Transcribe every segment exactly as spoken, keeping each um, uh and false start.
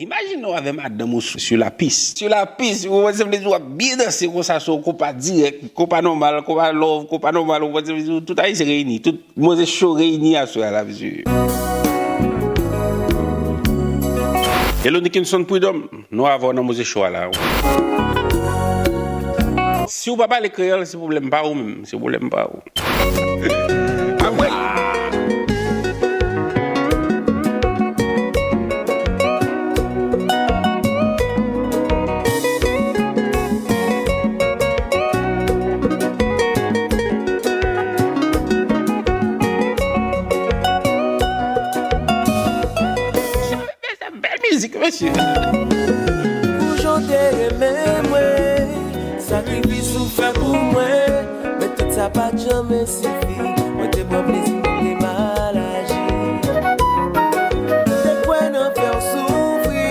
Imajine w avè madanm ou sou, sou lapis. Sou lapis, ou konprann sa m vle di, w ap byen danse konsa sou yon konpa dirèk, konpa nòmal, konpa love, konpa nòmal, ou konprann sa m vle di, tout Ayisyen reyini, tout Mozes Show reyini aswè a la, mesye. Hello Nickinson Prud'homme, nou avè w nan Mozes Show a la. Si w pa pale kreyòl, se pwoblèm pa ou menm, se pwoblèm pa ou. Apre. Bèl mizik, mesye. Pou jan w te renmen mwen, sakrifis ou fè pou mwen, men tout sa pa t janm sifi. Mwen te pran plezi pou m te mal aji. M te kwè nan fè w soufri,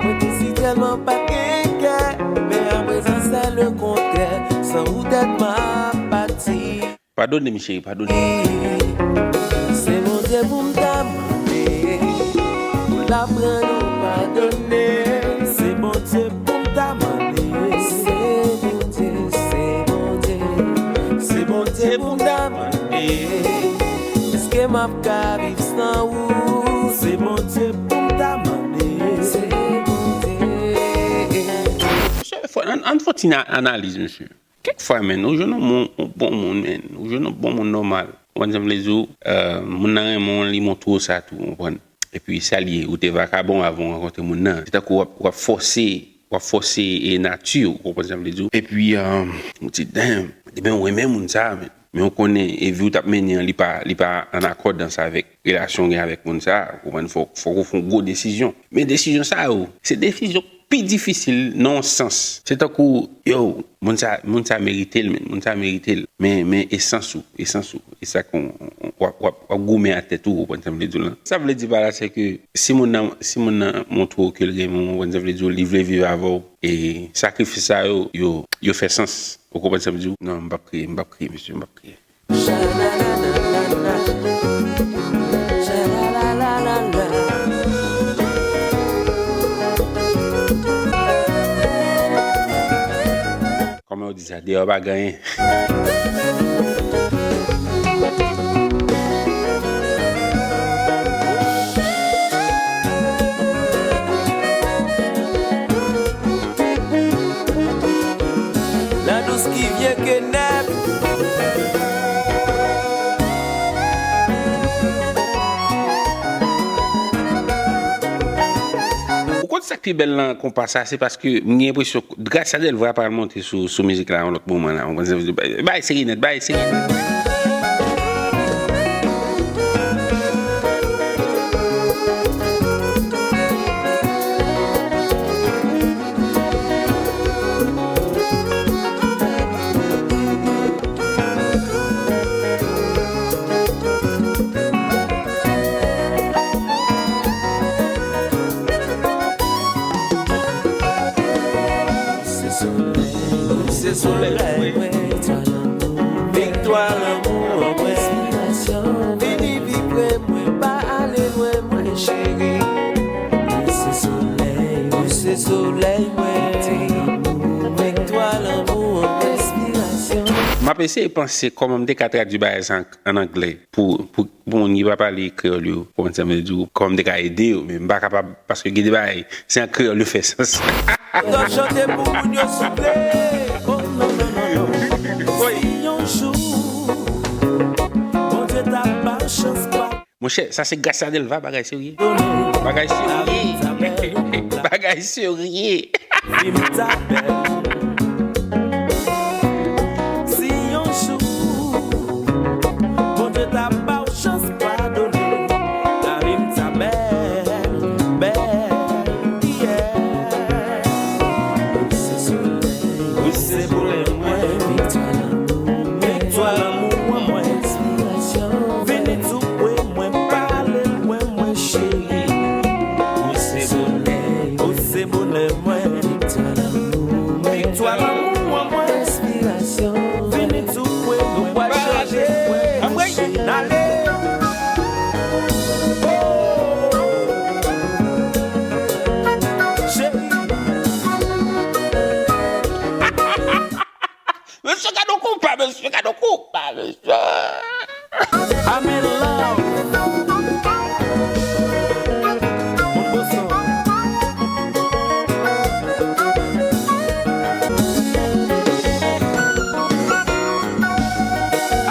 mwen te si tèlman pa t gen kè, men aprezan se lekontrè, san ou tèt m ap pati. Padone m, cheri, padone. Se Bondye pou m ta mande, pou l aprann ou padone. Se Bondye pou m ta mande, se Bondye, se Bondye, se Bondye pou m ta mande. Èske m ap ka viv san ou? Se Bondye pou m ta mande, se Bondye. Mesye, fò, ann, ann fè yon ti na-, analiz, mesye. Kèk fwa, menn, ou jwenn yon moun, yon bon moun, menn. Ou jwenn yon bon moun nòmal. Ou konprann sa m vle di w? Euh, moun nan renmen w, li montre w sa tou, ou konprann? Epi sa l ye, ou te vakabon avan w rankontre moun nan. Se tankou w ap, w ap fòse, w ap fòse e nati w, ou konprann sa m vle di w? Epi, euh, ou di, damn, ebyen, ou renmen moun sa, menn. Men ou konnen, e vi w t ap mennen an, li pa, li pa an akòdans avèk relasyon w gen avèk moun sa, ou konprann? Fòk, fòk ou fè yon gwo desizyon. Men desizyon sa yo, se desizyon pi difisil nan yon sans. Se tankou, yo, moun sa, moun sa merite l, menn, moun sa merite l. Men, men esans ou, esans ou, e sa k w, w ap, w ap, w ap goumen ak tèt ou, ou konprann sa m vle di w lan. Sa m vle di pa la, se ke si moun nan, si moun nan montre w ke l renmen w, ou konprann sa m vle di w, li vle viv avè w, e sakrifis sa yo, yo, yo fè sans. Ou konprann sa m di w? Non, m p ap kriye, m p ap kriye, mesye, m p ap kriye. Kòman yo di sa? Deyò pa gen anyen. La dous ki vye ke nèf. Ou konn sa k pi bèl nan konpa sa, se paske m gen enpresyon Gracia Delva pral monte sou, sou mizik la yon lòt moman la. Ou konn sa m vle di? Bay, bay serye nèt, bay serye nèt. Se solèy, ou se solèy mwen. Viktwa lanmou an mwen. Vini pi pre mwen, pa ale lwen mwen, cheri. Ou se solèy, ou se solèy mwen. Viktwa lanmou an mwen. M ap eseye panse kòman m te ka tradui bagay sa an, an anglè pou, pou, pou moun ki pa pale kreyòl yo, konprann sa m vle di w, kòman m te ka ede yo, men m pa kapab, paske gen de bagay, se an kreyòl yo fè sans. T ap chante pou moun yo souple. Oh, non, non, non, non. Si yon jou, Bondye ta ba w chans pa Monchè, sa se Gracia Delva, bagay serye. Bagay serye. Bagay serye. Vin ta bèl. Si yon jou, Bondye ta ba w chans padone, lavi m ta bèl, bèl, yeah. Ou se solèy, ou se solèy mwen. Viktwa lanmou an mwen. Vini tou pre mwen, pa ale lwen mwen, cheri. Ou se solèy, ou se bonè mwen. Viktwa lanmou an mwen. Vini tou pre mwen, pa ale lwen mwen, cheri. N ale. Oh. I'm in love. Moun Boston.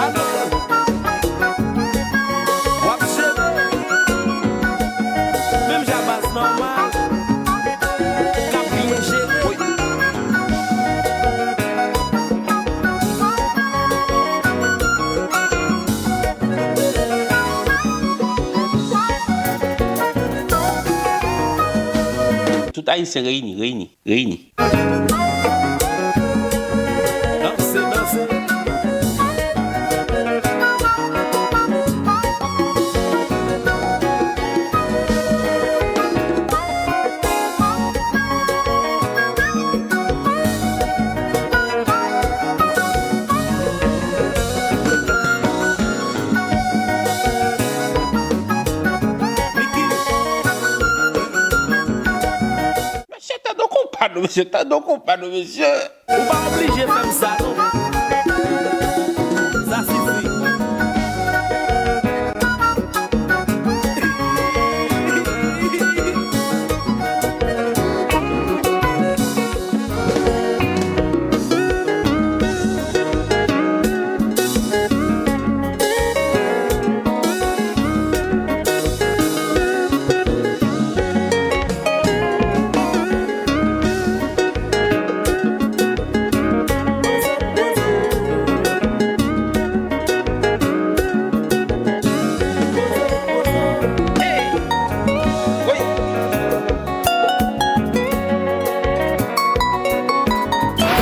Amèn. W ap jere. Menm jan baz nòmal. K ap byen jere. Tout Ayisyen reyini, reyini, reyini. Danse, danse. Mesye, tande yon konpa non, mesye, tande yon konpa non, mesye. Ou pa oblije fè m sa non. Sa sifi.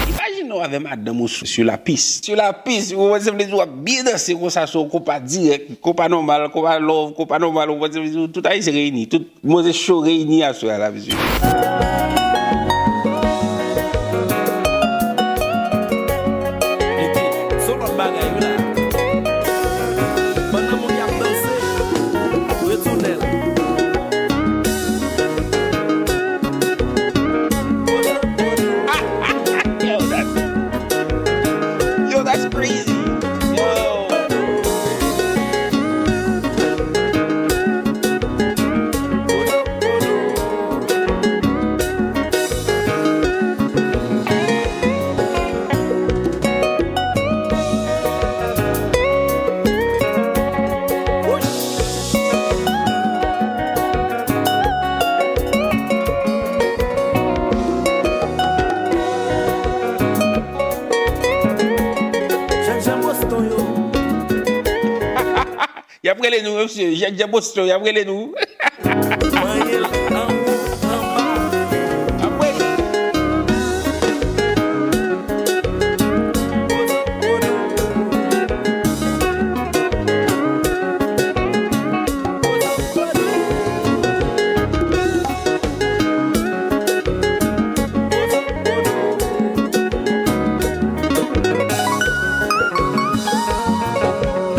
Imajine w avè madanm ou sou, sou lapis. Sou lapis, ou wè, se vle di w ap byen danse konsa sou yon konpa dirèk, konpa nòmal, konpa love, konpa nòmal, ou wè, se vle di w tout Ayisyen reyini, tout Manzè cho reyini aswè a la, mesye. Mete, se yon lòt bagay, wi, la. Pandan moun y ap danse, retounen l. Yo, that's, yo, that's crazy. Yo. Jènjan Boston yo. Y ap rele nou, mesye. Jènjan Boston, y ap rele nou. Manyen l anwo, anba. Ap rele.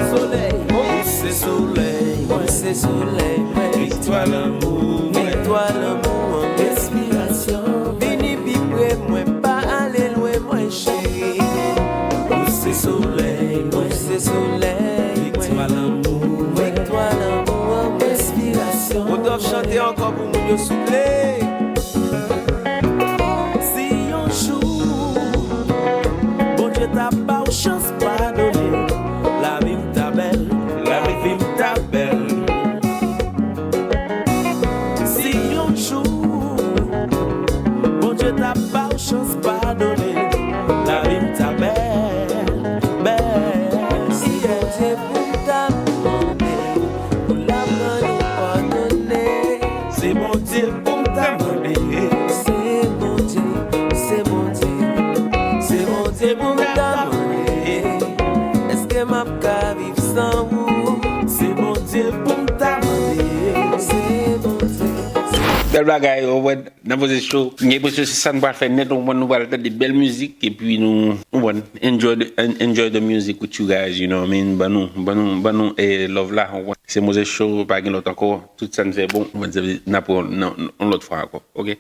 Solèy, ou se solèy, mwen se solèy, mwen. Viktwa lanmou, viktwa lanmou an, enspirasyon. Vini pi pre mwen, pa ale lwen mwen, cheri. Ou se solèy, mwen se solèy, mwen. Viktwa lanmou, viktwa lanmou an, mwen. Enspirasyon. Rodolphe chante ankò pou moun yo souple. Si yon jou Bondye ta ba w chans padone, lavi m ta bèl, lavi m ta bèl. Si yon jou Bondye ta ba w chans padone, lavi m ta bèl, bèl. Si Bondye pou m ta mande, pou l aprann ou padone. Se Bondye pou m ta mande. Se Bondye, se Bondye, se Bondye pou m ta mande. Èske m ap ka viv san ou? Se Bondye pou m ta mande. Se Bondye, se Bèl bagay, ou wè, nan Poze Show. M gen enpresyon se sa n pral fè nèt, ou konprann, nou pral tande bèl mizik, epi nou, ou konprann, enjoy the, en- enjoy the music with you guys, you know what I mean? Ban nou, ban nou, ban nou, eh, love la, ou konprann. Se Poze Show, pa gen lòt ankò. Tout sa n fè bon, ou konprann, se n ap wè w nan, nan, yon lòt fwa ankò, oke?